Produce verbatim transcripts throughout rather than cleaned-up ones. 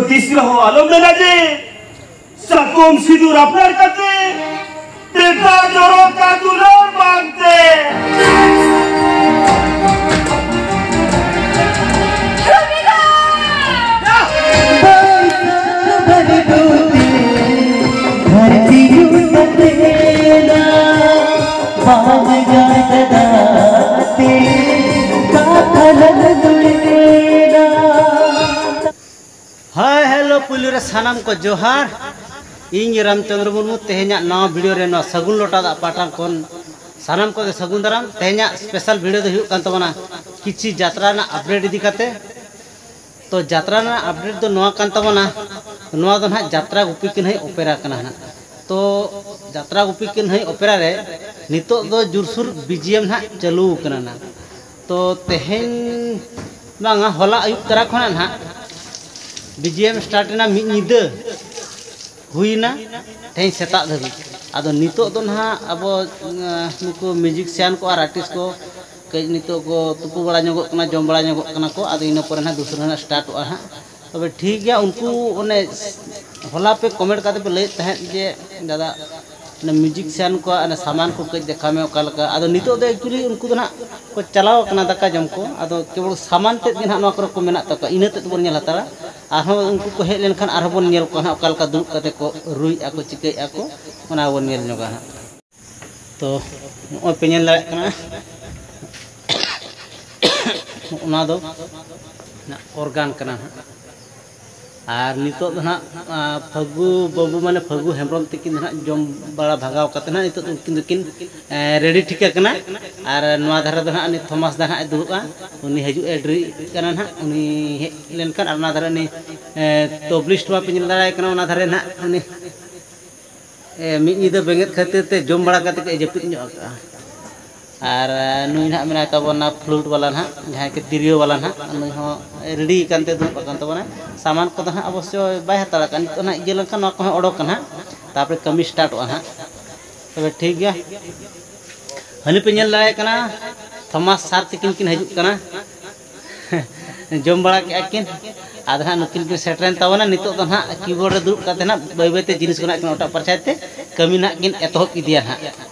ᱛᱤᱥ ᱨᱮᱦᱚᱸ ᱟᱞᱚᱢ ᱢᱮᱱᱟ ᱡᱮ ᱥᱟᱠᱚᱢ ᱥᱤᱸᱫᱩᱨ ᱟᱯᱱᱟᱨ ᱠᱟᱛᱮ ᱴᱮᱴᱟ ᱡᱚᱨᱚ ᱠᱟ ᱫᱩᱞᱟᱹᱲ ᱵᱟᱝᱛᱮ᱾ ᱫᱷᱟᱹᱨᱛᱤ ᱧᱩᱨ ᱠᱟᱛᱮ ᱵᱟᱝ ᱜᱟᱰᱟ ᱛᱮ ᱠᱟᱛᱷᱟ ᱞᱟᱹᱞᱩᱭᱮᱱᱟ᱾ ᱦᱟᱭ ᱦᱮᱞᱳ, ᱯᱩᱭᱞᱩ ᱨᱮ ᱥᱟᱱᱟᱢ ᱠᱚ ᱡᱚᱦᱟᱨ᱾ ᱤᱧ ᱨᱟᱢᱪᱚᱸᱫᱽᱨᱚ ᱢᱩᱨᱢᱩ᱾ ᱛᱮᱦᱮᱧᱟᱜ ᱱᱟᱣᱟ ᱵᱷᱤᱰᱤᱭᱳ ᱨᱮ ᱱᱚᱣᱟ ᱥᱟᱹᱜᱩᱱ ᱞᱚᱴᱟ ᱫᱟᱜ ᱯᱟᱦᱴᱟ ᱠᱷᱚᱱ ᱥᱟᱱᱟᱢ ᱠᱚᱜᱮ ᱥᱟᱹᱜᱩᱱ ᱫᱟᱨᱟᱢ᱾ ᱛᱮᱦᱮᱧᱟᱜ ᱥᱯᱮᱥᱟᱞ ᱵᱷᱤᱰᱤᱭᱳ ᱫᱚ ᱦᱩᱭᱩᱜ ᱠᱟᱱ ᱛᱟᱵᱚᱱᱟ ᱠᱤᱪᱷᱤ ᱡᱟᱛᱨᱟ ᱨᱮᱱᱟᱜ ᱟᱯᱰᱮᱴ ᱤᱫᱤ ᱠᱟᱛᱮ᱾ ᱛᱚ ᱡᱟᱛᱨᱟ ᱨᱮᱱᱟᱜ ᱟᱯᱰᱮᱴ ᱫᱚ ᱱᱚᱣᱟ ᱠᱟᱱ ᱛᱟᱵᱚᱱᱟ, ᱱᱚᱣᱟ ᱫᱚ ᱱᱟᱦᱟᱜ ᱡᱟᱛᱨᱟ ᱜᱩᱯᱤ ᱠᱟᱹᱱᱦᱟᱹᱭ ᱚᱯᱮᱨᱟ ᱠᱟᱱᱟ ᱱᱟᱦᱟᱜ᱾ ᱛᱚ ᱡᱟᱛᱨᱟ ᱜᱩᱯᱤ ᱠᱟᱹᱱᱦᱟᱹᱭ ᱚᱯᱮᱨᱟ ᱨᱮ ᱱᱤᱛᱚᱜ ᱫᱚ ᱡᱳᱨᱥᱳᱨ ᱵᱤᱡᱤᱮᱢ ᱱᱟᱦᱟᱜ ᱪᱟᱹᱞᱩ ᱟᱠᱟᱱᱟ ᱱᱟᱦᱟᱜ᱾ ᱛᱚ ᱛᱮᱦᱮᱧ ᱵᱟᱝᱟ, ᱦᱚᱞᱟ ᱟᱹᱭᱩᱵ ᱛᱚᱨᱟ ᱠᱷᱚᱱᱟᱜ ᱱᱟᱦᱟᱜ ᱵᱤᱡᱤᱮᱢ ᱥᱴᱟᱨᱴ ᱮᱱᱟ, ᱢᱤᱫ ᱧᱤᱫᱟᱹ ᱦᱩᱭᱱᱟ, ᱛᱮᱦᱮᱧ ᱥᱮᱛᱟᱜ ᱫᱷᱟᱹᱵᱤᱡ᱾ ᱟᱫᱚ ᱱᱤᱛᱚᱜ ᱫᱚ ᱱᱟᱦᱟᱜ ᱟᱵᱚ, ᱟᱸ, ᱱᱩᱠᱩ ᱢᱤᱣᱡᱤᱠᱥᱤᱭᱟᱱ ᱠᱚ ᱟᱨ ᱟᱨᱴᱤᱥᱴ ᱠᱚ ᱠᱟᱹᱡ ᱱᱤᱛᱚᱜ ᱠᱚ ᱛᱩᱯᱩ ᱵᱟᱲᱟ ᱧᱚᱜᱚᱜ ᱠᱟᱱᱟ, ᱡᱚᱢ ᱵᱟᱲᱟ ᱧᱚᱜᱚᱜ ᱠᱟᱱᱟ ᱠᱚ᱾ ᱟᱫᱚ ᱤᱱᱟᱹ ᱯᱚᱨᱮ ᱱᱟᱦᱟᱜ ᱫᱩᱥᱨᱟᱹ ᱱᱟᱦᱟᱜ ᱥᱴᱟᱨᱴᱚᱜᱼᱟ ᱦᱟᱸᱜ᱾ ᱛᱚᱵᱮ ᱴᱷᱤᱠ ᱜᱮᱭᱟ, ᱩᱱᱠᱩ ᱚᱱᱮ ᱦᱚᱞᱟ ᱯᱮ ᱠᱚᱢᱮᱱᱴ ᱠᱟᱛᱮ ᱯᱮ ᱞᱟᱹᱭᱮᱫ ᱛᱟᱦᱮᱸᱫ ᱡᱮ ᱫᱟᱫᱟ, ᱚᱱᱮ ᱢᱤᱣᱡᱤᱠᱥᱤᱭᱟᱱ ᱠᱚᱣᱟᱜ ᱚᱱᱮ ᱥᱟᱢᱟᱱ ᱠᱚ ᱠᱟᱹᱡ ᱫᱮᱠᱷᱟᱣ ᱢᱮ ᱚᱠᱟ ᱞᱮᱠᱟ᱾ ᱟᱫᱚ ᱱᱤᱛᱚᱜ ᱫᱚ ᱮᱠᱪᱩᱭᱮᱞᱤ ᱩᱱᱠᱩ ᱫᱚ ᱱᱟᱦᱟᱜ ᱠᱚ ᱪᱟᱞᱟᱣ ᱟᱠᱟᱱᱟ ᱫᱟᱠᱟ ᱡᱚᱢ ᱠᱚ᱾ ᱟᱫᱚ ᱠᱮᱵᱚᱞ ᱥᱟᱢᱟᱱ ᱛᱮᱫ ᱜᱮ ᱱᱟᱦᱟᱜ ᱱᱚᱣᱟ ᱠᱚᱨᱮ ᱠᱚ ᱢᱮᱱᱟᱜ ᱛᱟᱠᱚᱣᱟ, ᱤᱱᱟᱹ ᱛᱮᱫ ᱵᱚᱱ ᱧᱮᱞ ᱦᱟᱛᱟᱲᱟ᱾ ᱟᱨᱦᱚᱸ ᱩᱱᱠᱩ ᱠᱚ ᱦᱮᱡ ᱞᱮᱱᱠᱷᱟᱱ ᱟᱨᱦᱚᱸ ᱵᱚᱱ ᱧᱮᱞ ᱠᱚᱣᱟ ᱱᱟᱦᱟᱜ ᱚᱠᱟ ᱞᱮᱠᱟ ᱫᱩᱲᱩᱵ ᱠᱟᱛᱮ ᱠᱚ ᱨᱩᱭᱮᱫᱼᱟ ᱠᱚ, ᱪᱤᱠᱟᱹᱭᱮᱫᱼᱟ ᱠᱚ, ᱚᱱᱟ ᱵᱚᱱ ᱧᱮᱞ ᱧᱚᱜᱟ ᱦᱟᱸᱜ᱾ ᱛᱚ ᱱᱚᱜᱼᱚᱭ ᱯᱮ ᱧᱮᱞ ᱫᱟᱲᱮᱭᱟᱜ ᱠᱟᱱᱟ, ᱚᱱᱟ ᱫᱚ ᱚᱨᱜᱟᱱ ᱠᱟᱱᱟ ᱦᱟᱸᱜ᱾ ᱟᱨ ᱱᱤᱛᱚᱜ ᱫᱚ ᱱᱟᱦᱟᱜ, ᱟᱸ, ᱯᱷᱟᱹᱜᱩ ᱵᱟᱹᱵᱩ, ᱢᱟᱱᱮ ᱯᱷᱟᱹᱜᱩ ᱦᱮᱢᱵᱨᱚᱢ ᱛᱤᱠᱤᱱ ᱫᱚ ᱱᱟᱦᱟᱜ ᱡᱚᱢ ᱵᱟᱲᱟ ᱵᱷᱟᱜᱟᱣ ᱠᱟᱛᱮ ᱱᱟᱦᱟᱜ ᱱᱤᱛᱚᱜ ᱫᱚ ᱩᱱᱠᱤᱱ ᱫᱚᱠᱤᱱ, ᱮᱸ, ᱨᱮᱰᱤ ᱴᱷᱤᱠ ᱟᱠᱟᱱᱟ᱾ ᱟᱨ ᱱᱚᱣᱟ ᱫᱷᱟᱨᱮ ᱫᱚ ᱱᱟᱦᱟᱜ ᱩᱱᱤ ᱛᱷᱚᱢᱟᱥ ᱫᱟ ᱱᱟᱦᱟᱜ ᱮ ᱫᱩᱲᱩᱵᱼᱟ, ᱩᱱᱤ ᱦᱤᱡᱩᱜ ᱮ ᱰᱮᱨᱤᱜ ᱠᱟᱱᱟ ᱱᱟᱦᱟᱜ᱾ ᱩᱱᱤ ᱦᱮᱡ ᱞᱮᱱᱠᱷᱟᱱ ᱟᱨ ᱚᱱᱟ ᱫᱷᱟᱨᱮ ᱩᱱᱤ, ᱮᱸ, ᱛᱚᱵᱽᱞᱤᱥᱴ ᱢᱟ ᱯᱮ ᱧᱮᱞ ᱫᱟᱲᱮᱭᱟᱭ ᱠᱟᱱᱟ, ᱚᱱᱟ ᱫᱷᱟᱨᱮ ᱱᱟᱦᱟᱜ ᱩᱱᱤ ᱮ, ᱢᱤᱫ ᱧᱤᱫᱟᱹ ᱵᱮᱸᱜᱮᱫ ᱠᱷᱟᱹᱛᱤᱨ ᱛᱮ ᱡᱚᱢ ᱵᱟᱲᱟ ᱠᱟᱛᱮ ᱠᱟᱹᱡ ᱡᱟᱹᱯᱤᱫ ᱧᱚᱜ ᱟᱠᱟᱜᱼᱟ᱾ ᱟᱨ, ᱮ, ᱱᱩᱭ ᱱᱟᱦᱟᱜ ᱢᱮᱱᱟᱭ ᱛᱟᱵᱚᱱᱟ ᱯᱷᱞᱩᱴ ᱵᱟᱞᱟ ᱱᱟᱦᱟᱜ, ᱡᱟᱦᱟᱸᱭ ᱠᱤ ᱛᱤᱨᱭᱳ ᱵᱟᱞᱟ ᱱᱟᱦᱟᱜ, ᱱᱩᱭ ᱦᱚᱸ ᱨᱮᱰᱤ ᱟᱠᱟᱱ ᱛᱮ ᱫᱩᱲᱩᱵ ᱟᱠᱟᱱ ᱛᱟᱵᱚᱱᱟᱭ᱾ ᱥᱟᱢᱟᱱ ᱠᱚᱫᱚ ᱱᱟᱦᱟᱜ ᱚᱵᱚᱥᱥᱳᱭ ᱵᱟᱭ ᱦᱟᱛᱟᱲ ᱟᱠᱟᱫᱼᱟ᱾ ᱱᱤᱛᱚᱜ ᱱᱟᱦᱟᱜ ᱤᱭᱟᱹ ᱞᱮᱱᱠᱷᱟᱱ ᱱᱚᱣᱟ ᱠᱚᱦᱚᱸ ᱚᱰᱚᱠᱟ ᱱᱟᱦᱟᱜ, ᱛᱟᱨᱯᱚᱨᱮ ᱠᱟᱹᱢᱤ ᱥᱴᱟᱨᱴᱚᱜᱼᱟ ᱱᱟᱦᱟᱜ᱾ ᱛᱚᱵᱮ ᱴᱷᱤᱠ ᱜᱮᱭᱟ, ᱦᱟᱹᱱᱤ ᱯᱮ ᱧᱮᱞ ᱫᱟᱲᱮᱭᱟᱜ ᱠᱟᱱᱟ, ᱛᱷᱚᱢᱟᱥ ᱥᱟᱨ ᱛᱤᱠᱤᱱ ᱠᱤᱱ ᱦᱤᱡᱩᱜ ᱠᱟᱱᱟ᱾ ᱡᱚᱢ ᱵᱟᱲᱟ ᱠᱮᱜᱼᱟ ᱠᱤᱱ, ᱟᱫᱚ ᱱᱟᱦᱟᱜ ᱱᱩᱠᱤᱱ ᱠᱤᱱ ᱥᱮᱴᱮᱨᱮᱱ ᱛᱟᱵᱚᱱᱟ᱾ ᱱᱤᱛᱚᱜ ᱫᱚ ᱱᱟᱦᱟᱜ ᱠᱤᱵᱳᱨᱰ ᱨᱮ ᱫᱩᱲᱩᱵ ᱠᱟᱛᱮ ᱱᱟᱦᱟᱜ ᱵᱟᱹᱭ ᱵᱟᱹᱭᱛᱮ ᱡᱤᱱᱤᱥ ᱠᱚ ᱱᱟᱦᱟᱜ ᱠᱤᱱ ᱚᱴᱟᱜ ᱯᱟᱨᱪᱟᱭ ᱛᱮ ᱠᱟᱹᱢᱤ ᱱᱟᱦᱟᱜ ᱠᱤᱱ ᱮᱛᱚᱦᱚᱵ ᱤᱫᱤᱭᱟ ᱱᱟᱦᱟᱜ᱾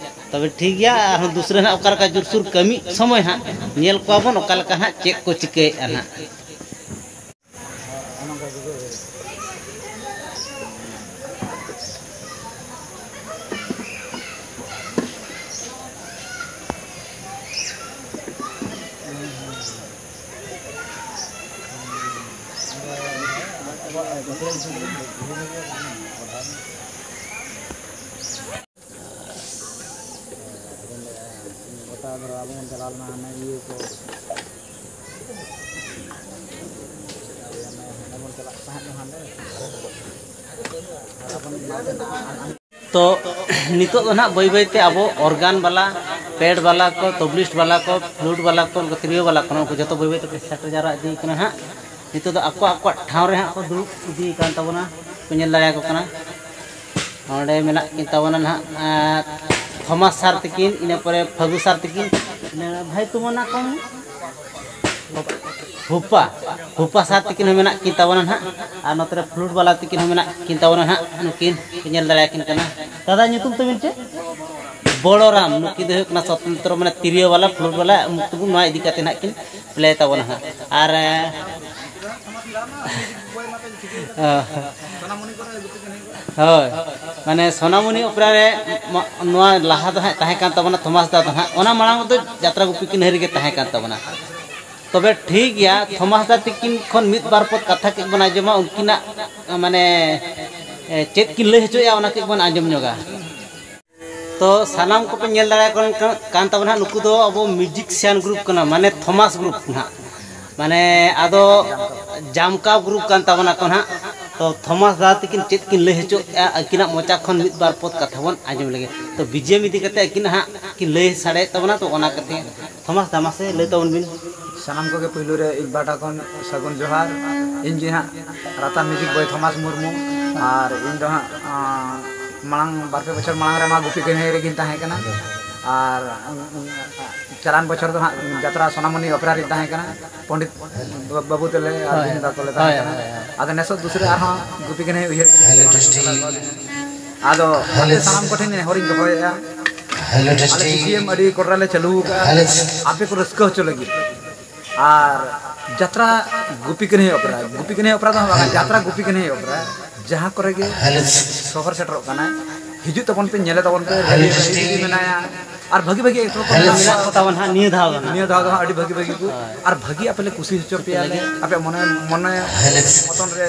ᱛᱚᱵᱮ ᱴᱷᱤᱠ ᱜᱮᱭᱟ, ᱟᱨᱦᱚᱸ ᱫᱩᱥᱨᱟᱹ ᱱᱟᱦᱟᱜ ᱚᱠᱟ ᱞᱮᱠᱟ ᱡᱳᱨᱥᱳᱨ ᱠᱟᱹᱢᱤ ᱥᱚᱢᱚᱭ ᱦᱟᱸᱜ ᱧᱮᱞ ᱠᱚᱣᱟ ᱵᱚᱱ ᱚᱠᱟ ᱞᱮᱠᱟ ᱱᱟᱦᱟᱜ ᱪᱮᱫ ᱠᱚ ᱪᱤᱠᱟᱹᱭᱮᱫᱼᱟ ᱱᱟᱦᱟᱜ᱾ ᱜᱚᱴᱟ ᱫᱷᱟᱨᱟ ᱟᱵᱚ ᱵᱚᱱ ᱪᱟᱞᱟᱣ ᱞᱮᱱᱟ ᱦᱟᱱᱮ ᱤᱭᱟᱹ ᱠᱚ, ᱦᱟᱸᱰᱮ ᱵᱚᱱ ᱪᱟᱞᱟᱜ ᱛᱟᱦᱮᱸᱫ ᱫᱚ ᱦᱟᱸᱰᱮ᱾ ᱟᱨ ᱟᱵᱚ ᱱᱚᱣᱟ ᱠᱚ ᱛᱚ ᱱᱤᱛᱚᱜ ᱫᱚ ᱱᱟᱦᱟᱜ ᱵᱟᱹᱭ ᱵᱟᱹᱭ ᱛᱮ ᱟᱵᱚ ᱚᱨᱜᱟᱱ ᱵᱟᱞᱟ, ᱯᱮᱰ ᱵᱟᱞᱟ ᱠᱚ, ᱛᱚᱵᱞᱤᱥᱴ ᱵᱟᱞᱟ ᱠᱚ, ᱯᱷᱞᱩᱴ ᱵᱟᱞᱟ ᱠᱚ, ᱛᱤᱨᱭᱳ ᱵᱟᱞᱟ ᱠᱚ, ᱱᱚᱣᱟ ᱠᱚ ᱡᱚᱛᱚ ᱵᱟᱹᱭ ᱵᱟᱹᱭ ᱛᱮᱠᱚ ᱥᱮᱴᱮᱨ ᱡᱟᱣᱨᱟ ᱤᱫᱤ ᱠᱟᱱᱟ ᱱᱟᱦᱟᱜ᱾ ᱱᱤᱛᱚᱜ ᱫᱚ ᱟᱠᱚ ᱟᱠᱚᱣᱟᱜ ᱴᱷᱟᱶ ᱨᱮ ᱦᱟᱸᱜ ᱠᱚ ᱫᱩᱲᱩᱵ ᱤᱫᱤ ᱠᱟᱱ ᱛᱟᱵᱚᱱᱟ, ᱠᱚ ᱧᱮᱞ ᱫᱟᱲᱮᱭᱟᱠᱚ ᱠᱟᱱᱟ᱾ ᱚᱸᱰᱮ ᱢᱮᱱᱟᱜ ᱠᱤᱱ ᱛᱟᱵᱚᱱᱟ ᱱᱟᱦᱟᱜ, ᱟᱨ ᱛᱷᱚᱢᱟᱥ ᱥᱟᱨ ᱛᱤᱠᱤᱱ, ᱤᱱᱟᱹ ᱯᱚᱨᱮ ᱯᱷᱟᱹᱜᱩ ᱥᱟᱨ ᱛᱤᱠᱤᱱ, ᱤᱱᱟᱹ ᱵᱷᱟᱭ ᱛᱩᱢᱟᱹ ᱱᱟ ᱠᱚᱢ ᱦᱩᱯᱟ, ᱦᱩᱯᱟ ᱥᱟᱨ ᱛᱤᱠᱤᱱ ᱦᱚᱸ ᱢᱮᱱᱟᱜ ᱠᱤᱱ ᱛᱟᱵᱚᱱᱟ ᱱᱟᱦᱟᱜ, ᱟᱨ ᱱᱚᱛᱮ ᱨᱮ ᱯᱷᱞᱩᱴ ᱵᱟᱞᱟ ᱛᱤᱠᱤᱱ ᱦᱚᱸ ᱢᱮᱱᱟᱜ ᱠᱤᱱ ᱛᱟᱵᱚᱱᱟ ᱱᱟᱦᱟᱜ᱾ ᱱᱩᱠᱤᱱ ᱯᱮ ᱧᱮᱞ ᱫᱟᱲᱮᱭᱟᱠᱤᱱ ᱠᱟᱱᱟ᱾ ᱫᱟᱫᱟ, ᱧᱩᱛᱩᱢ ᱛᱟᱹᱵᱤᱱ ᱪᱮᱫ? ᱵᱚᱲᱚᱨᱟᱢ᱾ ᱱᱩᱠᱤᱱ ᱫᱚ ᱦᱩᱭᱩᱜ ᱠᱟᱱᱟ ᱥᱚᱛᱚᱱᱛᱨᱚ, ᱢᱟᱱᱮ ᱛᱤᱨᱭᱳ ᱵᱟᱞᱟ, ᱯᱷᱞᱩᱴ ᱵᱟᱞᱟ, ᱩᱱᱠᱩ ᱱᱚᱣᱟ ᱤᱫᱤ ᱠᱟᱛᱮ ᱱᱟᱦᱟᱜ ᱠᱤᱱ ᱯᱞᱮ ᱛᱟᱵᱚᱱᱟ ᱦᱟᱸᱜ᱾ ᱟᱨ ᱦᱳᱭ, ᱢᱟᱱᱮ ᱥᱳᱱᱟᱢᱩᱱᱤ ᱚᱯᱮᱨᱟ ᱨᱮ ᱢᱟ-, ᱱᱚᱣᱟ ᱞᱟᱦᱟ ᱫᱚ ᱦᱟᱸᱜ ᱛᱟᱦᱮᱸ ᱠᱟᱱ ᱛᱟᱵᱚᱱᱟ ᱛᱷᱚᱢᱟᱥ ᱫᱟ ᱫᱚ ᱦᱟᱸᱜ, ᱚᱱᱟ ᱢᱟᱲᱟᱝ ᱫᱚ ᱡᱟᱛᱨᱟ ᱜᱩᱯᱤ ᱠᱤᱱ ᱦᱟᱹᱨᱤ ᱜᱮ ᱛᱟᱦᱮᱸ ᱠᱟᱱ ᱛᱟᱵᱚᱱᱟ᱾ ᱛᱚᱵᱮ ᱴᱷᱤᱠ ᱜᱮᱭᱟ, ᱛᱷᱚᱢᱟᱥ ᱫᱟ ᱛᱤᱠᱤᱱ ᱠᱷᱚᱱ ᱢᱤᱫ ᱵᱟᱨ ᱯᱚᱫ ᱠᱟᱛᱷᱟ ᱠᱟᱹᱡ ᱵᱚᱱ ᱟᱸᱡᱚᱢᱟ, ᱩᱱᱠᱤᱱᱟᱜ ᱢᱟᱱᱮ ᱮ, ᱪᱮᱫ ᱠᱤᱱ ᱞᱟᱹᱭ ᱦᱚᱪᱚᱭᱮᱫᱼᱟ ᱚᱱᱟ ᱠᱟᱹᱡ ᱵᱚᱱ ᱟᱸᱡᱚᱢ ᱧᱚᱜᱟ᱾ ᱛᱚ ᱥᱟᱱᱟᱢ ᱠᱚᱯᱮ ᱧᱮᱞ ᱫᱟᱲᱮᱭᱟᱠᱚ ᱠᱟᱱ ᱛᱟᱵᱚᱱᱟ ᱦᱟᱸᱜ, ᱱᱩᱠᱩ ᱫᱚ ᱟᱵᱚ ᱢᱤᱣᱡᱤᱠᱥᱤᱭᱟᱱ ᱜᱨᱩᱯ ᱠᱟᱱᱟ, ᱢᱟᱱᱮ ᱛᱷᱚᱢᱟᱥ ᱜᱨᱩᱯ ᱱᱟᱦᱟᱜ, ᱢᱟᱱᱮ ᱟᱫᱚ ᱡᱟᱢᱠᱟᱣ ᱜᱨᱩᱯ ᱠᱟᱱ ᱛᱟᱵᱚᱱᱟ ᱠᱚ ᱱᱟᱦᱟᱜ᱾ ᱛᱚ ᱛᱷᱚᱢᱟᱥ ᱫᱟ ᱛᱟᱹᱠᱤᱱ ᱪᱮᱫ ᱠᱤᱱ ᱞᱟᱹᱭ ᱦᱚᱪᱚᱭᱮᱫᱼᱟ, ᱟᱹᱠᱤᱱᱟᱜ ᱢᱚᱪᱟ ᱠᱷᱚᱱ ᱢᱤᱫ ᱵᱟᱨ ᱯᱚᱫ ᱠᱟᱛᱷᱟ ᱵᱚᱱ ᱟᱸᱡᱚᱢ ᱞᱮᱜᱮ᱾ ᱛᱚ ᱵᱤᱡᱤᱭᱮᱢ ᱤᱫᱤ ᱠᱟᱛᱮ ᱟᱹᱠᱤᱱ ᱦᱟᱸᱜ ᱠᱤᱱ ᱞᱟᱹᱭ ᱥᱟᱰᱮᱭᱮᱫ ᱛᱟᱵᱚᱱᱟ, ᱛᱚ ᱚᱱᱟ ᱠᱟᱛᱮ ᱛᱷᱚᱢᱟᱥ ᱫᱟ ᱢᱟᱥᱮ ᱞᱟᱹᱭ ᱛᱟᱵᱚᱱ ᱵᱤᱱ᱾ ᱥᱟᱱᱟᱢ ᱠᱚᱜᱮ ᱯᱩᱭᱞᱩ ᱨᱮ ᱤᱧ ᱯᱟᱦᱴᱟ ᱠᱷᱚᱱ ᱥᱟᱹᱜᱩᱱ ᱡᱚᱦᱟᱨ᱾ ᱤᱧ ᱜᱮ ᱦᱟᱸᱜ ᱨᱟᱛᱟ ᱢᱤᱣᱡᱤᱠ ᱵᱚᱭ ᱛᱷᱚᱢᱟᱥ ᱢᱩᱨᱢᱩ, ᱟᱨ ᱤᱧ ᱫᱚ ᱦᱟᱸᱜ, ᱟᱸ, ᱢᱟᱲᱟᱝ ᱵᱟᱨ ᱯᱮ ᱵᱚᱪᱷᱚᱨ ᱢᱟᱲᱟᱝ ᱨᱮᱢᱟ ᱜᱩᱯᱤ ᱠᱟᱹᱱᱦᱟᱹᱭ ᱨᱮᱜᱮᱧ ᱛᱟᱦᱮᱸ ᱠᱟᱱᱟ᱾ ᱟᱨ ᱪᱟᱞᱟᱣᱮᱱ ᱵᱚᱪᱷᱚᱨ ᱫᱚ ᱦᱟᱸᱜ ᱡᱟᱛᱨᱟ ᱥᱳᱱᱟᱢᱚᱱᱤ ᱚᱯᱮᱨᱟ ᱨᱤᱧ ᱛᱟᱦᱮᱸ ᱠᱟᱱᱟ, ᱯᱚᱱᱰᱤᱛ ᱵᱟᱹᱵᱩ ᱛᱟᱞᱮ ᱟᱨ ᱦᱳᱭ, ᱵᱤᱱ ᱛᱟᱠᱚ ᱞᱮ ᱛᱟᱦᱮᱸ ᱦᱳᱭ, ᱠᱟᱱᱟ᱾ ᱦᱳᱭ, ᱦᱳᱭ᱾ ᱟᱫᱚ ᱱᱮᱥᱚᱜ ᱫᱩᱥᱨᱟᱹ ᱟᱨᱦᱚᱸ ᱜᱩᱯᱤ ᱠᱟᱹᱱᱦᱤ ᱩᱭᱦᱟᱹᱨ ᱟᱫᱚ ᱟᱯᱮ ᱥᱟᱱᱟᱢ ᱠᱚᱴᱷᱮᱱ ᱱᱮᱦᱚᱨᱤᱧ ᱫᱚᱦᱚᱭᱮᱫᱼᱟ, ᱟᱞᱮ ᱵᱤ ᱡᱤ ᱮᱢ ᱟᱹᱰᱤ ᱠᱚᱰᱨᱟ ᱞᱮ ᱪᱟᱹᱞᱩ ᱟᱠᱟᱫᱼᱟ, ᱟᱯᱮ ᱠᱚ ᱨᱟᱹᱥᱠᱟᱹ ᱦᱚᱪᱚ ᱞᱟᱹᱜᱤᱫ᱾ ᱟᱨ ᱡᱟᱛᱨᱟ ᱜᱩᱯᱤ ᱠᱟᱹᱱᱦᱤ ᱚᱯᱮᱨᱟ, ᱜᱩᱯᱤ ᱠᱟᱹᱱᱦᱤ ᱚᱯᱮᱨᱟ ᱫᱚ ᱵᱟᱝ, ᱡᱟᱛᱨᱟ ᱜᱩᱯᱤ ᱠᱟᱹᱱᱦᱤ ᱚᱯᱮᱨᱟ, ᱡᱟᱦᱟᱸ ᱠᱚᱨᱮ ᱜᱮ ᱥᱚᱦᱚᱨ ᱥᱮᱴᱮᱨᱚᱜ ᱠᱟᱱᱟ, ᱦᱤᱡᱩᱜ ᱛᱟᱵᱚᱱ ᱯᱮ, ᱧᱮᱞᱮ ᱛᱟᱵᱚᱱ ᱯᱮ, ᱨᱟᱹᱦᱤ ᱨᱟᱹᱦᱤ ᱡᱩᱫᱤ ᱢᱮᱱᱟᱭᱟ, ᱟᱨ ᱵᱷᱟᱹᱜᱤ ᱵᱷᱟᱹᱜᱤ ᱮᱠᱴᱚᱨ ᱠᱚ ᱢᱮᱱᱟᱜ ᱢᱮᱱᱟᱜ ᱠᱚᱣᱟ᱾ ᱠᱚ ᱛᱟᱵᱚᱱ ᱦᱟᱸᱜ ᱱᱤᱭᱟᱹ ᱫᱷᱟᱣ ᱫᱚ ᱱᱟᱜ᱾ ᱱᱤᱭᱟᱹ ᱫᱷᱟᱣ ᱫᱚ ᱦᱟᱸᱜ ᱟᱹᱰᱤ ᱵᱷᱟᱹᱜᱤ ᱵᱷᱟᱹᱜᱤ ᱠᱚ, ᱦᱳᱭ᱾ ᱟᱨ ᱵᱷᱟᱹᱜᱤ ᱟᱯᱮ ᱞᱮ ᱠᱩᱥᱤ ᱦᱚᱪᱚ ᱯᱮᱭᱟᱞᱮ, ᱟᱯᱮ ᱢᱚᱱᱮ, ᱢᱚᱱᱮ ᱢᱚᱛᱚᱱ ᱨᱮ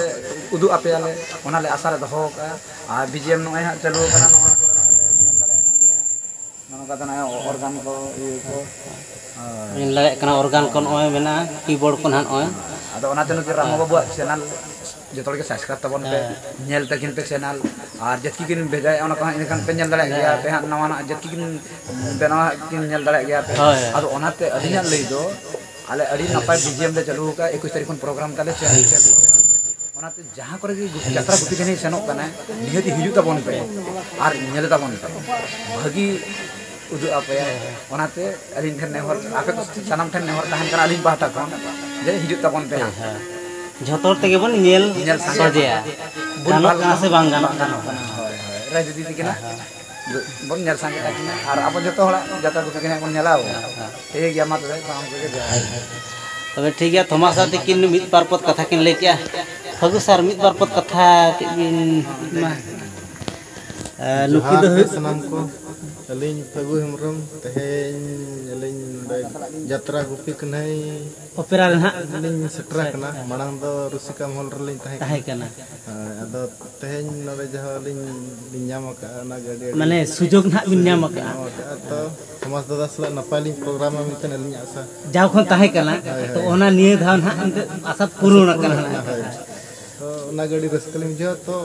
ᱩᱫᱩᱜ ᱟᱯᱮᱭᱟᱞᱮ, ᱚᱱᱟ ᱞᱮ ᱟᱥᱟ ᱞᱮ ᱫᱚᱦᱚ ᱠᱟᱜᱼᱟ᱾ ᱟᱨ ᱵᱤ ᱡᱤ ᱮᱢ ᱱᱚᱜᱼᱚᱭ ᱦᱟᱸᱜ ᱪᱟᱹᱞᱩ ᱟᱠᱟᱱᱟ, ᱱᱚᱣᱟ ᱠᱚᱨᱮ ᱧᱮᱞ ᱫᱟᱲᱮᱭᱟᱜ ᱠᱟᱱᱟ, ᱱᱚᱜᱼᱚᱭ ᱚᱨᱜᱟᱱ ᱠᱚ, ᱤᱭᱟᱹ ᱠᱚ᱾ ᱦᱳᱭ᱾ ᱧᱮᱞ ᱫᱟᱲᱮᱭᱟᱜ ᱠᱟᱱᱟ, ᱚᱨᱜᱟᱱ ᱠᱚ ᱱᱚᱜᱼᱚᱭ ᱢᱮᱱᱟᱜᱼᱟ, ᱠᱤᱵᱳᱨᱰ ᱠᱚ ᱱᱟᱦᱟᱜ ᱱᱚᱜᱼᱚᱭ᱾ ᱟᱫᱚ ᱚᱱᱟᱛᱮ ᱱᱩᱠᱤᱱ ᱨᱟᱢᱚ ᱦᱮᱸ᱾ ᱵᱟᱹᱵᱩᱣᱟᱜ ᱪᱮᱱᱮᱞ ᱡᱚᱛᱚ ᱦᱚᱲ ᱜᱮ ᱥᱟᱵᱥᱠᱨᱟᱭᱤᱵ ᱛᱟᱵᱚᱱ ᱯᱮ, ᱦᱮᱸ᱾ ᱧᱮᱞ ᱛᱟᱹᱠᱤᱱ ᱯᱮ ᱪᱮᱱᱮᱞ, ᱟᱨ ᱡᱟᱹᱛᱠᱤ ᱠᱤᱱ ᱵᱷᱮᱡᱟᱭᱮᱫᱼᱟ, ᱚᱱᱟ ᱠᱚᱦᱚᱸ ᱤᱱᱟᱹᱠᱷᱟᱱ ᱯᱮ ᱧᱮᱞ ᱫᱟᱲᱮᱭᱟᱜ ᱜᱮᱭᱟ᱾ ᱦᱮᱸ᱾ ᱟᱯᱮ ᱦᱟᱸᱜ ᱱᱟᱣᱟᱱᱟᱜ ᱡᱟᱹᱛᱠᱤ ᱠᱤᱱ ᱵᱮᱱᱟᱣᱟᱜ ᱠᱤᱱ ᱧᱮᱞ ᱫᱟᱲᱮᱭᱟᱜ ᱜᱮᱭᱟ ᱯᱮ᱾ ᱦᱳᱭ, ᱦᱳᱭ᱾ ᱟᱫᱚ ᱚᱱᱟᱛᱮ ᱟᱹᱞᱤᱧᱟᱜ ᱞᱟᱹᱭ ᱫᱚ, ᱟᱞᱮ ᱟᱹᱰᱤ ᱱᱟᱯᱟᱭ ᱵᱤ ᱡᱤ ᱮᱢ ᱞᱮ ᱪᱟᱹᱞᱩ ᱟᱠᱟᱫᱼᱟ, ᱮᱠᱩᱥ ᱛᱟᱹᱨᱤᱠᱷ ᱠᱷᱚᱱ ᱯᱨᱳᱜᱨᱟᱢ ᱛᱟᱞᱮ ᱪᱮ-, ᱪᱮ-, ᱚᱱᱟᱛᱮ ᱡᱟᱦᱟᱸ ᱠᱚᱨᱮ ᱜᱮ ᱜᱩ-, ᱡᱟᱛᱨᱟ ᱜᱩᱯᱤ ᱠᱟᱹᱱᱦᱤ ᱥᱮᱱᱚᱜ ᱠᱟᱱᱟᱭ, ᱱᱤᱦᱟᱹᱛ ᱦᱤᱡᱩᱜ ᱛᱟᱵᱚᱱ ᱯᱮ ᱟᱨ ᱧᱮᱞ ᱛᱟᱵᱚᱱ ᱯᱮ, ᱵᱷᱟᱹᱜᱤ ᱩᱫᱩᱜ ᱟᱯᱮᱭᱟ᱾ ᱦᱮᱸ, ᱦᱮᱸ᱾ ᱚᱱᱟᱛᱮ ᱟᱹᱞᱤᱧ ᱴᱷᱮᱱ ᱱᱮᱦᱚᱨ, ᱟᱯᱮ ᱠᱚ ᱥᱟᱱᱟᱢ ᱴᱷᱮᱱ ᱱᱮᱦᱚᱨ ᱛᱟᱦᱮᱱ ᱠᱟᱱᱟ ᱟᱹᱞᱤᱧ ᱯᱟᱦᱴᱟ ᱠᱷᱚᱱ, ᱡᱮ ᱦᱤᱡᱩᱜ ᱛᱟᱵᱚᱱ ᱯᱮ ᱦᱟᱸᱜ᱾ ᱦᱮᱸ᱾ ᱡᱷᱚᱛᱚ ᱦᱚᱲ ᱛᱮᱜᱮ ᱵᱚᱱ ᱧᱮᱞ ᱧᱮᱞ ᱥᱟᱸᱜᱮ ᱥᱚᱡᱷᱮᱭᱟ᱾ ᱵᱷᱩᱞ ᱜᱟᱱᱚᱜ ᱵᱷᱟᱞ ᱠᱟᱱᱟ ᱥᱮ ᱵᱟᱝ ᱜᱟᱱᱚᱜ ᱠᱟᱱᱟ? ᱦᱳᱭ, ᱦᱳᱭ᱾ ᱨᱟᱡᱽᱱᱤᱛᱤ ᱠᱟᱱᱟ᱾ ᱦᱮᱸ, ᱦᱮᱸ᱾ ᱵᱚᱱ ᱧᱮᱞ ᱥᱟᱸᱜᱮ ᱛᱟᱹᱠᱤᱱᱟ᱾ ᱟᱨ ᱟᱵᱚ ᱡᱚᱛᱚ ᱦᱚᱲᱟᱜ ᱡᱟᱛᱨᱟ ᱜᱩᱯᱤ ᱠᱟᱹᱱᱦᱤ ᱵᱚᱱ ᱧᱮᱞᱟ ᱟᱵᱚ᱾ ᱦᱮᱸ, ᱦᱮᱸ᱾ ᱴᱷᱤᱠ ᱜᱮᱭᱟ, ᱢᱟ ᱛᱚᱵᱮ ᱥᱟᱱᱟᱢ ᱠᱚᱜᱮ ᱡᱚᱦᱟᱨ᱾ ᱛᱚᱵᱮ ᱴᱷᱤᱠ ᱜᱮᱭᱟ, ᱛᱷᱚᱢᱟᱥ ᱫᱟ ᱛᱤᱠᱤᱱ ᱢᱤᱫ ᱵᱟᱨ ᱯᱚᱫ ᱠᱟᱛᱷᱟ ᱠᱤᱱ ᱞᱟᱹᱭ ᱠᱮᱜᱼᱟ᱾ ᱯᱷᱟᱹᱜᱩ ᱥᱟᱨ, ᱢᱤᱫ ᱵᱟᱨ ᱯᱚᱫ ᱠᱟᱛᱷᱟ ᱠᱟᱹᱡ ᱵᱤᱱ ᱢᱟ᱾ ᱮ, ᱱᱩᱠᱤᱱ ᱡᱚᱦᱟᱨ ᱫᱚ ᱜᱮ ᱦᱩᱭᱩᱜ ᱥᱟᱱᱟᱢ ᱠᱚ᱾ ᱟᱹᱞᱤᱧ ᱯᱷᱟᱹᱜᱩ ᱦᱮᱢᱵᱨᱚᱢ, ᱛᱮᱦᱮᱧ ᱟᱹᱞᱤᱧ ᱱᱚᱰᱮ ᱡᱟᱛᱨᱟ ᱜᱩᱯᱤ ᱠᱟᱹᱱᱦᱤ ᱚᱯᱮᱨᱟ ᱨᱮ ᱱᱟᱦᱟᱜ ᱞᱤᱧ ᱥᱮᱴᱮᱨ ᱟᱠᱟᱱᱟ᱾ ᱥᱮᱴᱮᱨ᱾ ᱢᱟᱲᱟᱝ ᱫᱚ ᱨᱩᱥᱤᱠᱟ ᱢᱚᱦᱚᱞ ᱨᱮᱞᱤᱧ ᱛᱟᱦᱮᱸ ᱠᱟᱱᱟ᱾ ᱛᱟᱦᱮᱸ ᱠᱟᱱᱟ᱾ ᱦᱳᱭ, ᱟᱫᱚ ᱛᱮᱦᱮᱧ ᱱᱚᱰᱮ ᱡᱟᱦᱟᱸ ᱞᱤᱧ, ᱞᱤᱧ ᱧᱟᱢ ᱟᱠᱟᱫᱼᱟ, ᱚᱱᱟᱜᱮ ᱟᱹᱰᱤ, ᱟᱹᱰᱤ ᱢᱟᱱᱮ ᱥᱩᱡᱳᱜᱽ ᱱᱟᱦᱟᱜ ᱵᱤᱱ ᱧᱟᱢ ᱟᱠᱟᱫᱼᱟ᱾ ᱧᱟᱢ ᱟᱠᱟᱫᱼᱟ᱾ ᱛᱚ, ᱛᱷᱚᱢᱟᱥ ᱫᱟᱫᱟ ᱥᱟᱞᱟᱜ ᱱᱟᱯᱟᱭ ᱞᱤᱧ ᱯᱨᱳᱜᱨᱟᱢᱟ ᱢᱮᱱᱛᱮ ᱟᱹᱞᱤᱧᱟᱜ ᱟᱥᱟ᱾ ᱡᱟᱣ ᱠᱷᱚᱱ ᱛᱟᱦᱮᱸ ᱠᱟᱱᱟ᱾ ᱦᱳᱭ, ᱛᱚ, ᱦᱳᱭ᱾ ᱚᱱᱟ ᱱᱤᱭᱟᱹ ᱫᱷᱟᱣ ᱱᱟᱦᱟᱜ ᱮᱱᱛᱮᱫ ᱟᱥᱟ ᱯᱩᱨᱩᱱ ᱟᱠᱟᱱᱟ ᱱᱟᱦᱟᱜ᱾ ᱦᱳᱭ᱾ ᱛᱚ, ᱚᱱᱟᱜᱮ ᱟᱹᱰᱤ ᱨᱟᱹᱥᱠᱟᱹ ᱞᱤᱧ ᱵᱩᱡᱷᱟᱹᱣᱟ᱾ ᱛᱚ,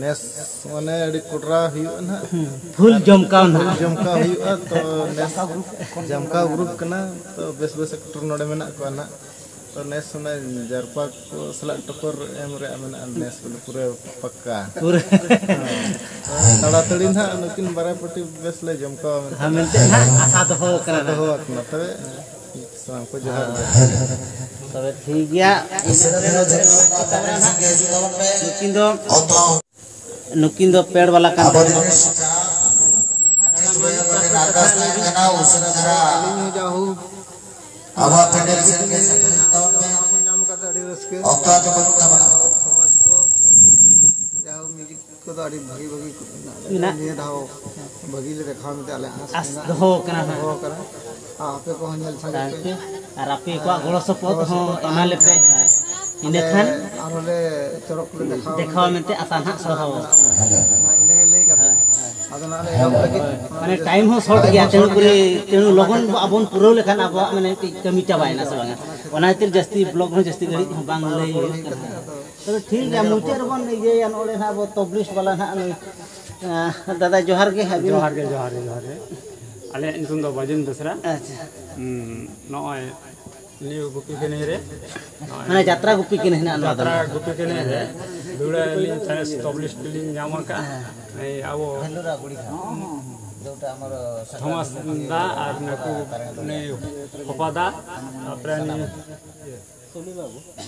ᱱᱮᱥ ᱢᱟᱱᱮ ᱟᱹᱰᱤ ᱠᱚᱰᱨᱟ ᱦᱩᱭᱩᱜᱼᱟ ᱱᱟᱦᱟᱜ᱾ ᱦᱩᱸ, ᱯᱷᱩᱞ ᱟᱨ ᱡᱚᱢᱠᱟᱣ ᱯᱷᱩᱞ ᱱᱟᱦᱟᱜ᱾ ᱡᱚᱢᱠᱟᱣ ᱦᱩᱭᱩᱜᱼᱟ᱾ ᱛᱚ, ᱱᱮᱥ ᱡᱟᱢᱠᱟᱣ ᱜᱨᱩᱯ ᱠᱟᱱᱟ᱾ ᱛᱚ, ᱵᱮᱥ ᱵᱮᱥ ᱮᱠᱴᱚᱨ ᱱᱚᱰᱮ ᱢᱮᱱᱟᱜ ᱠᱚᱣᱟ ᱱᱟᱦᱟᱜ᱾ ᱛᱚ ᱱᱮᱥ ᱚᱱᱟ ᱡᱟᱨᱯᱟ ᱠᱚ ᱥᱟᱞᱟᱜ ᱴᱚᱠᱚᱨ ᱮᱢ ᱨᱮᱭᱟᱜ ᱢᱮᱱᱟᱜᱼᱟ, ᱱᱮᱥ ᱵᱚᱞᱮ ᱯᱩᱨᱟᱹ ᱯᱟᱠᱠᱟ᱾ ᱯᱩᱨᱟᱹ᱾ ᱛᱟᱲᱟᱛᱟᱲᱤ ᱱᱟᱦᱟᱜ ᱱᱩᱠᱤᱱ ᱵᱟᱨᱭᱟ ᱯᱟᱹᱴᱤ ᱵᱮᱥ ᱞᱮ ᱡᱚᱢ ᱠᱚᱣᱟ ᱢᱮᱱᱛᱮ᱾ ᱦᱮᱸ, ᱢᱮᱱᱛᱮ ᱱᱟᱦᱟᱜ ᱟᱥᱟ ᱫᱚᱦᱚ ᱠᱟᱱᱟ᱾ ᱫᱚᱦᱚ ᱟᱠᱟᱱᱟ᱾ ᱛᱚᱵᱮ ᱥᱟᱱᱟᱢ ᱠᱚ ᱡᱚᱦᱟᱨ ᱜᱮ᱾ ᱛᱚᱵᱮ ᱴᱷᱤᱠ ᱜᱮᱭᱟ᱾ ᱱᱩᱠᱤᱱ ᱫᱚ ᱱᱩᱠᱤᱱ ᱫᱚ ᱯᱮᱲ ᱵᱟᱞᱟ ᱠᱟᱱ ᱟᱵᱚ ᱛᱟᱵᱚᱱᱟ᱾ ᱫᱤᱱᱮᱥ ᱟᱨᱠᱮᱥᱴ ᱵᱚᱭᱦᱟ ᱠᱚᱴᱷᱮᱱ ᱟᱨᱫᱟᱥ ᱛᱟᱦᱮᱸ ᱠᱟᱱᱟ, ᱩᱥᱟᱹᱨᱟ ᱫᱷᱟᱨᱟ ᱟᱹᱞᱤᱧ ᱦᱚᱸ ᱡᱟᱦᱳ ᱟᱵᱚᱣᱟᱜ ᱯᱮᱱᱰᱮᱞ ᱥᱮᱫ ᱜᱮ ᱥᱮᱴᱮᱨ ᱛᱟᱵᱚᱱ ᱯᱮ᱾ ᱧᱟᱢ ᱠᱟᱛᱮ ᱟᱹᱰᱤ ᱨᱟᱹᱥᱠᱟᱹ᱾ ᱚᱠᱛᱚ ᱫᱚ ᱵᱟᱹᱱᱩᱜ ᱛᱟᱵᱚᱱᱟ᱾ ᱥᱚᱢᱟᱡᱽ ᱠᱚ ᱡᱟᱦᱳ ᱢᱤᱭᱩᱡᱤᱠ ᱠᱚᱫᱚ ᱟᱹᱰᱤ ᱵᱷᱟᱹᱜᱤ ᱵᱷᱟᱹᱜᱤ ᱢᱮᱱᱟᱜ᱾ ᱱᱤᱭᱟᱹ ᱫᱷᱟᱣ ᱵᱷᱟᱹᱜᱤ ᱞᱮ ᱫᱮᱠᱷᱟᱣ ᱢᱮᱛᱮ ᱟᱞᱮ ᱟᱥ ᱟᱥ ᱢᱮᱱᱟᱜ᱾ ᱫᱚᱦᱚ ᱠᱟᱱᱟ ᱱᱟᱦᱟᱜ᱾ ᱫᱚᱦᱚ ᱠᱟᱱᱟ᱾ ᱟᱨ ᱟᱯᱮ ᱠᱚᱦᱚᱸ ᱧᱮᱞ ᱥᱟᱸᱜᱮ ᱯᱮ᱾ ᱟᱨ ᱟᱯᱮ ᱠᱚᱣᱟᱜ ᱜᱚᱲᱚ ᱥᱚᱯᱚᱦᱚᱫ ᱜᱚᱲᱚ ᱦᱚᱸ ᱥᱚᱯᱚᱦᱚᱫ ᱮᱢᱟ ᱛᱟᱦᱮᱱ ᱞᱮᱯᱮ᱾ ᱠᱷᱟᱱ ᱦᱳᱭ᱾ ᱟᱞᱮ ᱤᱱᱟᱹᱠᱷᱟᱱ ᱟᱨᱦᱚᱸ ᱞᱮ ᱪᱚᱨᱚᱠ ᱞᱮ ᱫᱮᱠᱷᱟᱣ ᱫᱮᱠᱷᱟᱣ ᱢᱮᱱᱛᱮ᱾ ᱢᱮᱱᱛᱮ ᱟᱥᱟ ᱱᱟᱦᱟᱜ ᱥᱚᱦᱚ᱾ ᱢᱟ ᱤᱱᱟᱹᱜᱮ ᱞᱟᱹᱭ ᱠᱟᱛᱮ᱾ ᱟᱫᱚ ᱱᱟᱦᱟᱜ ᱞᱮ ᱮᱦᱚᱵ ᱞᱟᱹᱜᱤᱫ᱾ ᱢᱟᱱᱮ ᱴᱟᱭᱤᱢ ᱦᱚᱸ ᱥᱚᱨᱴ ᱜᱮᱭᱟ, ᱛᱮᱱᱩ ᱠᱚᱨᱮ ᱛᱮᱱᱩ ᱞᱚᱜᱚᱱ ᱵᱚ ᱟᱵᱚᱱ ᱯᱩᱨᱟᱹᱣ ᱞᱮᱠᱷᱟᱱ ᱟᱵᱚᱣᱟᱜ ᱢᱟᱱᱮ ᱢᱤᱫᱴᱤᱡ ᱠᱟᱹᱢᱤ ᱪᱟᱵᱟᱭᱮᱱᱟ ᱥᱮ ᱵᱟᱝᱟ? ᱚᱱᱟ ᱠᱷᱟᱹᱛᱤᱨ ᱡᱟᱹᱥᱛᱤ ᱵᱞᱚᱜ ᱦᱚᱸ ᱡᱟᱹᱥᱛᱤ ᱜᱷᱟᱹᱲᱤᱡ ᱦᱚᱸ ᱵᱟᱝ ᱞᱟᱹᱭ ᱦᱩᱭᱩᱜ ᱠᱟᱱᱟ᱾ ᱛᱚᱵᱮ ᱴᱷᱤᱠ ᱜᱮᱭᱟ, ᱢᱩᱪᱟᱹᱫ ᱨᱮᱵᱚᱱ ᱤᱭᱟᱹᱭᱟ ᱱᱚᱰᱮ ᱱᱟᱦᱟᱜ ᱟᱵᱚ ᱛᱚᱵᱞᱤᱥᱴ ᱵᱟᱞᱟ ᱱᱟᱦᱟᱜ ᱱᱩᱭ, ᱟᱸ, ᱫᱟᱫᱟ ᱡᱚᱦᱟᱨ ᱜᱮ, ᱟᱹᱵᱤᱱ᱾ ᱡᱚᱦᱟᱨ ᱜᱮ, ᱡᱚᱦᱟᱨ ᱜᱮ, ᱡᱚᱦᱟᱨ ᱜᱮ᱾ ᱟᱞᱮᱭᱟᱜ ᱧᱩᱛᱩᱢ ᱫᱚ ᱵᱟᱡᱮᱱ ᱵᱮᱥᱨᱟ᱾ ᱟᱪᱪᱷᱟ᱾ ᱦᱩᱸ, ᱱᱚᱜᱼᱚᱭ ᱱᱤᱭᱩ ᱜᱩᱯᱤ ᱠᱟᱹᱱᱟᱹᱭ ᱨᱮ, ᱱᱚᱜᱼᱚᱭ ᱢᱟᱱᱮ ᱡᱟᱛᱨᱟ ᱜᱩᱯᱤ ᱠᱟᱹᱱᱟᱹᱭ ᱦᱮᱱᱟᱜᱼᱟ ᱱᱚᱣᱟ ᱫᱚ᱾ ᱡᱟᱛᱨᱟ ᱜᱩᱯᱤ ᱠᱟᱹᱱᱟᱹᱭ ᱨᱮ ᱫᱩᱲᱟᱹ ᱟᱹᱞᱤᱧ ᱛᱟᱭᱚᱢ ᱛᱚᱵᱞᱤᱥᱴ ᱞᱤᱧ ᱧᱟᱢ ᱟᱠᱟᱫᱼᱟ᱾ ᱦᱮᱸ᱾ ᱱᱩᱭ ᱟᱵᱚ ᱵᱷᱮᱞᱩᱨᱟ ᱜᱩᱲᱤ ᱠᱷᱚᱱ᱾ ᱡᱮᱴᱟ ᱟᱢᱟᱨ ᱥᱟᱠᱨᱟᱛ ᱛᱷᱚᱢᱟᱥ ᱫᱟ ᱟᱨ ᱱᱩᱠᱩ ᱱᱩᱭ ᱦᱚᱯᱟ ᱫᱟ, ᱛᱟᱨᱯᱚᱨᱮ ᱱᱩᱭ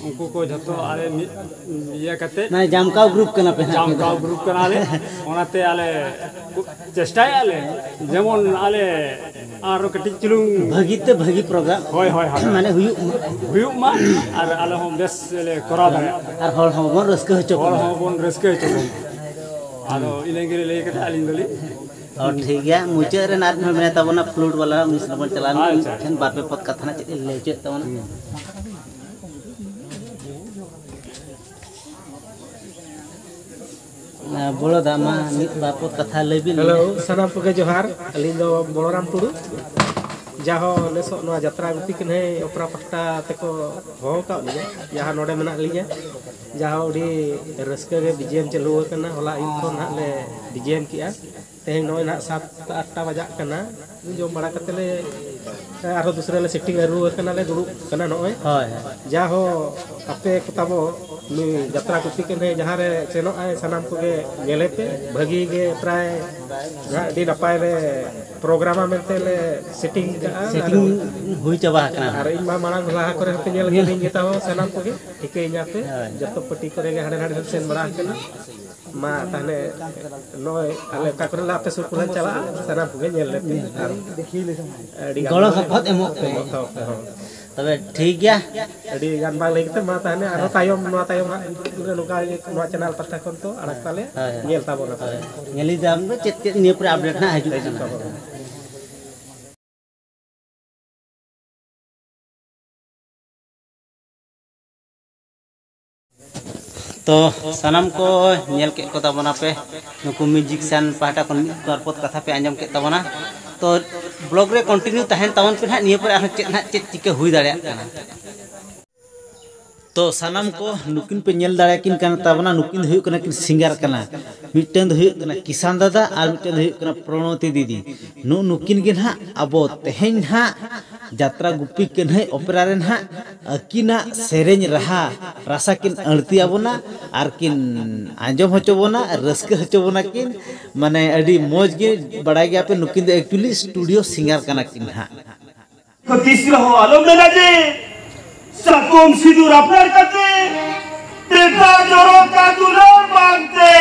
ᱩᱱᱠᱩ ᱠᱚ ᱡᱷᱚᱛᱚ ᱟᱞᱮ ᱢᱤᱫ ᱤᱭᱟᱹ ᱠᱟᱛᱮ᱾ ᱢᱟᱱᱮ ᱡᱟᱢᱠᱟᱣ ᱜᱨᱩᱯ ᱠᱟᱱᱟ ᱯᱮ ᱦᱟᱸᱜ ᱟᱯᱮ ᱫᱚ᱾ ᱡᱟᱢᱠᱟᱣ ᱜᱨᱩᱯ ᱠᱟᱱᱟᱞᱮ, ᱚᱱᱟᱛᱮ ᱟᱞᱮ ᱪᱮᱥᱴᱟᱭᱮᱫᱼᱟ ᱞᱮ ᱡᱮᱢᱚᱱ ᱟᱞᱮ ᱟᱨᱚ ᱠᱟᱹᱴᱤᱡ ᱪᱩᱞᱩᱝ ᱵᱷᱟᱹᱜᱤ ᱛᱮ ᱵᱷᱟᱹᱜᱤ ᱯᱨᱳᱜᱨᱟᱢ ᱦᱳᱭ, ᱦᱳᱭ, ᱦᱳᱭ᱾ ᱢᱟᱱᱮ ᱦᱩᱭᱩᱜ ᱢᱟ᱾ ᱦᱩᱭᱩᱜ ᱢᱟ ᱟᱨ ᱟᱞᱮ ᱦᱚᱸ ᱵᱮᱥ ᱞᱮ ᱠᱚᱨᱟᱣ ᱫᱟᱲᱮᱭᱟᱜ᱾ ᱟᱨ ᱦᱚᱲ ᱦᱚᱸ ᱵᱚᱱ ᱨᱟᱹᱥᱠᱟᱹ ᱦᱚᱪᱚ ᱦᱚᱲ ᱠᱚᱢᱟ᱾ ᱦᱚᱸ ᱵᱚᱱ ᱨᱟᱹᱥᱠᱟᱹ ᱦᱚᱪᱚ ᱠᱚᱢᱟ᱾ ᱟᱫᱚ ᱤᱱᱟᱹ ᱜᱮᱞᱮ ᱞᱟᱹᱭ ᱠᱟᱛᱮ ᱟᱹᱞᱤᱧ ᱫᱚᱞᱤᱧ ᱚ, ᱴᱷᱤᱠ ᱜᱮᱭᱟ, ᱢᱩᱪᱟᱹᱫ ᱨᱮ ᱟᱨ ᱢᱤᱫ ᱦᱚᱲ ᱢᱮᱱᱟᱭ ᱛᱟᱵᱚᱱᱟ ᱯᱷᱞᱩᱴ ᱵᱟᱞᱟ, ᱩᱱᱤ ᱥᱟᱞᱟᱜ ᱵᱚᱱ ᱪᱟᱞᱟᱣ ᱞᱮᱱ ᱟᱪᱪᱷᱟ᱾ ᱢᱤᱫᱴᱷᱮᱱ ᱵᱟᱨ ᱯᱮ ᱯᱚᱫ ᱠᱟᱛᱷᱟ ᱱᱟᱜ ᱪᱮᱫ ᱮ ᱞᱟᱹᱭ ᱦᱚᱪᱚᱭᱮᱫ ᱛᱟᱵᱚᱱᱟ᱾ ᱦᱩᱸ᱾ ᱟᱨ ᱵᱚᱲᱚ ᱫᱟ, ᱢᱟ ᱢᱤᱫ ᱵᱟᱨ ᱯᱚᱫ ᱠᱟᱛᱷᱟ ᱞᱟᱹᱭ ᱵᱤᱱ᱾ ᱦᱮᱞᱳ, ᱥᱟᱱᱟᱢ ᱠᱚᱜᱮ ᱡᱚᱦᱟᱨ᱾ ᱟᱹᱞᱤᱧ ᱫᱚ ᱵᱚᱲᱚᱨᱟᱢ ᱴᱩᱰᱩ᱾ ᱡᱟᱦᱚ ᱱᱮᱥᱚᱜ ᱱᱚᱣᱟ ᱡᱟᱛᱨᱟ ᱜᱩᱯᱤ ᱠᱟᱹᱱᱦᱟᱹᱭ ᱚᱯᱮᱨᱟ ᱯᱟᱦᱴᱟ ᱛᱮᱠᱚ ᱦᱚᱦᱚ ᱟᱠᱟᱫ ᱞᱤᱧᱟ, ᱡᱟᱦᱟᱸ ᱱᱚᱰᱮ ᱢᱮᱱᱟᱜ ᱞᱤᱧᱟ᱾ ᱡᱟᱦᱚ ᱟᱹᱰᱤ ᱨᱟᱹᱥᱠᱟᱹ ᱜᱮ ᱵᱤᱡᱤᱭᱮᱢ ᱪᱟᱹᱞᱩ ᱟᱠᱟᱱᱟ᱾ ᱦᱚᱞᱟ ᱟᱹᱭᱩᱵ ᱠᱷᱚᱱ ᱦᱟᱸᱜ ᱞᱮ ᱵᱤᱡᱤᱭᱮᱢ ᱠᱮᱜᱼᱟ᱾ ᱛᱮᱦᱮᱧ ᱱᱚᱜᱼᱚᱭ ᱱᱟᱦᱟᱜ ᱥᱟᱛ ᱟᱴᱴᱟ ᱵᱟᱡᱟᱜ ᱠᱟᱱᱟ᱾ ᱡᱚᱢ ᱵᱟᱲᱟ ᱠᱟᱛᱮ ᱞᱮ ᱟᱨᱦᱚᱸ ᱫᱩᱥᱨᱟ ᱞᱮ ᱥᱮᱴᱤᱝ ᱟᱹᱨᱩ ᱟᱠᱟᱱᱟ, ᱞᱮ ᱫᱩᱲᱩᱵ ᱠᱟᱱᱟ ᱱᱚᱜᱼᱚᱭ᱾ ᱦᱳᱭ, ᱦᱳᱭ᱾ ᱡᱟ ᱦᱚᱸ ᱟᱯᱮ ᱠᱚ ᱛᱟᱵᱚ ᱱᱩᱭ ᱡᱟᱛᱨᱟ ᱜᱩᱯᱤ ᱠᱟᱹᱱᱦᱟᱹᱭ ᱡᱟᱦᱟᱸ ᱨᱮ ᱥᱮᱱᱚᱜ ᱟᱭ, ᱥᱟᱱᱟᱢ ᱠᱚᱜᱮ ᱧᱮᱞᱮ ᱯᱮ, ᱵᱷᱟᱹᱜᱤ ᱜᱮ ᱯᱨᱟᱭ ᱟᱹᱰᱤ ᱱᱟᱯᱟᱭ ᱞᱮ ᱯᱨᱳᱜᱨᱟᱢᱟ ᱢᱮᱱᱛᱮ ᱞᱮ ᱥᱮᱴᱤᱝ ᱠᱟᱜᱼᱟ᱾ ᱥᱮᱴᱤᱝ ᱦᱩᱭ ᱪᱟᱵᱟ ᱟᱠᱟᱱᱟ᱾ ᱟᱨ ᱤᱧ ᱢᱟ ᱢᱟᱲᱟᱝ ᱞᱟᱦᱟ ᱠᱚᱨᱮ ᱦᱚᱸᱯᱮ ᱧᱮᱞ ᱠᱟᱹᱫᱤᱧ ᱜᱮ ᱛᱟᱵᱚ ᱥᱟᱱᱟᱢ ᱠᱚᱜᱮ, ᱴᱷᱤᱠᱟᱹᱭᱤᱧᱟ ᱯᱮ᱾ ᱦᱳᱭ᱾ ᱡᱚᱛᱚ ᱯᱟᱹᱴᱤ ᱠᱚᱨᱮ ᱜᱮ ᱦᱟᱸᱰᱮ ᱱᱟᱰᱮ ᱥᱮᱱ ᱵᱟᱲᱟ ᱟᱠᱟᱱᱟ᱾ ᱢᱟ ᱛᱟᱦᱚᱞᱮ ᱱᱚᱜᱼᱚᱭ ᱟᱞᱮ ᱚᱠᱟ ᱠᱚᱨᱮ ᱞᱮ ᱟᱯᱮ ᱥᱩᱨ ᱠᱚᱨᱮ ᱪᱟᱞᱟᱜᱼᱟ, ᱥᱟᱱᱟᱢ ᱠᱚᱜᱮ ᱧᱮᱞ ᱞᱮᱯᱮ᱾ ᱟᱨ ᱟᱹᱰᱤ ᱜᱟᱱ ᱜᱚᱲᱚ ᱵᱟᱝ ᱥᱚᱯᱚᱦᱚᱫ ᱮᱢᱚᱜ ᱯᱮ᱾ ᱮᱢᱚᱜ ᱛᱟᱵᱚᱱ ᱯᱮ, ᱦᱚᱸ᱾ ᱛᱚᱵᱮ ᱴᱷᱤᱠ ᱜᱮᱭᱟ᱾ ᱟᱹᱰᱤ ᱜᱟᱱ ᱵᱟᱝ ᱞᱟᱹᱭ ᱠᱟᱛᱮ, ᱢᱟ ᱛᱟᱦᱚᱞᱮ ᱟᱨᱦᱚᱸ ᱛᱟᱭᱚᱢ, ᱱᱚᱣᱟ ᱛᱟᱭᱚᱢ ᱦᱟᱸᱜ ᱱᱚᱝᱠᱟ ᱜᱮ ᱱᱚᱣᱟ ᱪᱮᱱᱮᱞ ᱯᱟᱦᱴᱟ ᱠᱷᱚᱱ ᱛᱚ ᱟᱲᱟᱜ ᱛᱟᱞᱮ, ᱦᱳᱭ, ᱦᱳᱭ᱾ ᱧᱮᱞ ᱛᱟᱵᱚᱱᱟ ᱯᱮ᱾ ᱦᱳᱭ᱾ ᱧᱮᱞ ᱤᱫᱟᱢ ᱫᱚ ᱪᱮᱫ ᱪᱮᱫ ᱱᱤᱭᱟᱹ ᱯᱚᱨᱮ ᱟᱯᱰᱮᱴ ᱱᱟᱜ ᱦᱤᱡᱩᱜ ᱦᱤᱡᱩᱜ ᱠᱟᱱᱟ᱾ ᱛᱟᱵᱚᱱᱟ᱾ ᱛᱚ, ᱥᱟᱱᱟᱢ ᱠᱚ ᱧᱮᱞ ᱠᱮᱫ ᱠᱚ ᱛᱟᱵᱚᱱᱟ ᱯᱮ, ᱱᱩᱠᱩ ᱢᱤᱣᱡᱤᱠᱥᱤᱭᱟᱱ ᱯᱟᱦᱴᱟ ᱠᱷᱚᱱ ᱢᱤᱫ ᱵᱟᱨ ᱯᱚᱫ ᱠᱟᱛᱷᱟ ᱯᱮ ᱟᱸᱡᱚᱢ ᱠᱮᱫ ᱛᱟᱵᱚᱱᱟ᱾ ᱛᱚ, ᱵᱞᱚᱜ ᱨᱮ ᱠᱚᱱᱴᱤᱱᱤᱭᱩ ᱛᱟᱦᱮᱱ ᱛᱟᱵᱚᱱ ᱯᱮ ᱱᱟᱦᱟᱜ, ᱱᱤᱭᱟᱹ ᱯᱚᱨᱮ ᱟᱨᱦᱚᱸ ᱪᱮᱫ ᱱᱟᱦᱟᱜ ᱪᱮᱫ ᱪᱤᱠᱟᱹ ᱦᱩᱭ ᱫᱟᱲᱮᱭᱟᱜ ᱠᱟᱱᱟ᱾ ᱛᱚ, ᱥᱟᱱᱟᱢ ᱠᱚ ᱱᱩᱠᱤᱱ ᱯᱮ ᱧᱮᱞ ᱫᱟᱲᱮᱭᱟᱠᱤᱱ ᱠᱟᱱ ᱛᱟᱵᱚᱱᱟ, ᱱᱩᱠᱤᱱ ᱫᱚ ᱦᱩᱭᱩᱜ ᱠᱟᱱᱟ ᱠᱤᱱ ᱥᱤᱝᱜᱟᱨ ᱠᱟᱱᱟ᱾ ᱢᱤᱫᱴᱟᱝ ᱫᱚ ᱦᱩᱭᱩᱜ ᱠᱟᱱᱟ ᱠᱤᱥᱟᱱ ᱫᱟᱫᱟ ᱟᱨ ᱢᱤᱫᱴᱟᱝ ᱫᱚ ᱦᱩᱭᱩᱜ ᱠᱟᱱᱟ ᱯᱨᱚᱬᱚᱛᱤ ᱫᱤᱫᱤ᱾ ᱱᱩᱜᱼᱩ ᱱᱩᱠᱤᱱ ᱜᱮ ᱱᱟᱦᱟᱜ ᱟᱵᱚ ᱛᱮᱦᱮᱧ ᱱᱟᱦᱟᱜ ᱡᱟᱛᱨᱟ ᱜᱩᱯᱤ ᱠᱟᱹᱱᱦᱟᱹᱭ ᱚᱯᱮᱨᱟ ᱨᱮ ᱱᱟᱦᱟᱜ ᱟᱹᱠᱤᱱᱟᱜ ᱥᱮᱨᱮᱧ ᱨᱟᱦᱟ ᱨᱟᱥᱟ ᱠᱤᱱ ᱟᱹᱲᱛᱤ ᱟᱵᱚᱱᱟ ᱟᱨ ᱠᱤᱱ ᱟᱸᱡᱚᱢ ᱦᱚᱪᱚ ᱵᱚᱱᱟ, ᱨᱟᱹᱥᱠᱟᱹ ᱦᱚᱪᱚ ᱵᱚᱱᱟ ᱠᱤᱱ᱾ ᱢᱟᱱᱮ ᱟᱹᱰᱤ ᱢᱚᱡᱽ ᱜᱮ, ᱵᱟᱲᱟᱭ ᱜᱮᱭᱟ ᱯᱮ ᱱᱩᱠᱤᱱ ᱫᱚ actually studio singer ᱠᱟᱱᱟ ᱠᱤᱱ ᱱᱟᱦᱟᱜ᱾ ᱛᱤᱥ ᱨᱮᱦᱚᱸ ᱟᱞᱚᱢ ᱢᱮᱱᱟ ᱡᱮ ᱥᱟᱠᱚᱢ ᱥᱤᱸᱫᱩᱨ ᱟᱯᱱᱟᱨ ᱠᱟᱛᱮ ᱯᱮᱛᱟ ᱡᱚᱨᱚ ᱠᱟ ᱫᱩᱞᱟᱹᱲ ᱵᱟᱝᱛᱮ᱾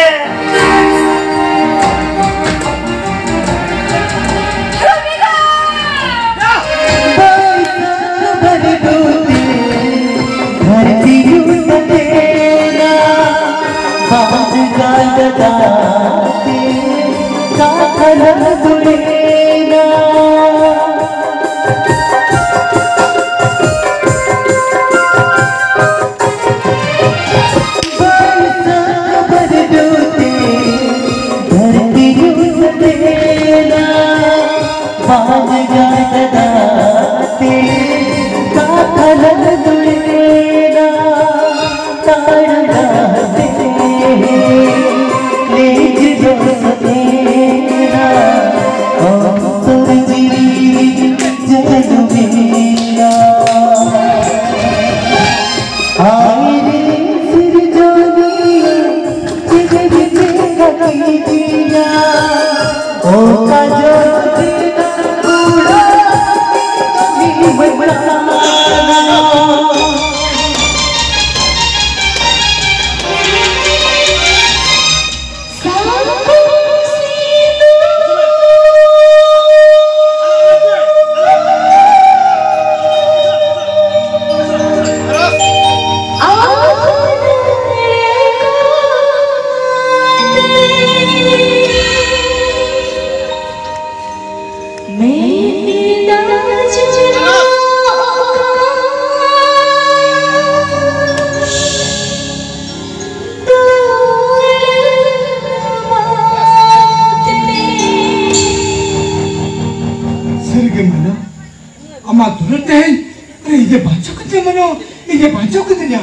ᱢᱟ ᱫᱩᱞᱟᱹᱲ ᱛᱮᱦᱮᱧ ᱤᱧ ᱡᱮ ᱵᱟᱧᱪᱟᱣ ᱠᱟᱛᱮ ᱢᱟᱱᱚ, ᱤᱧ ᱡᱮ ᱵᱟᱧᱪᱟᱣ ᱠᱟᱛᱮ ᱧᱟ᱾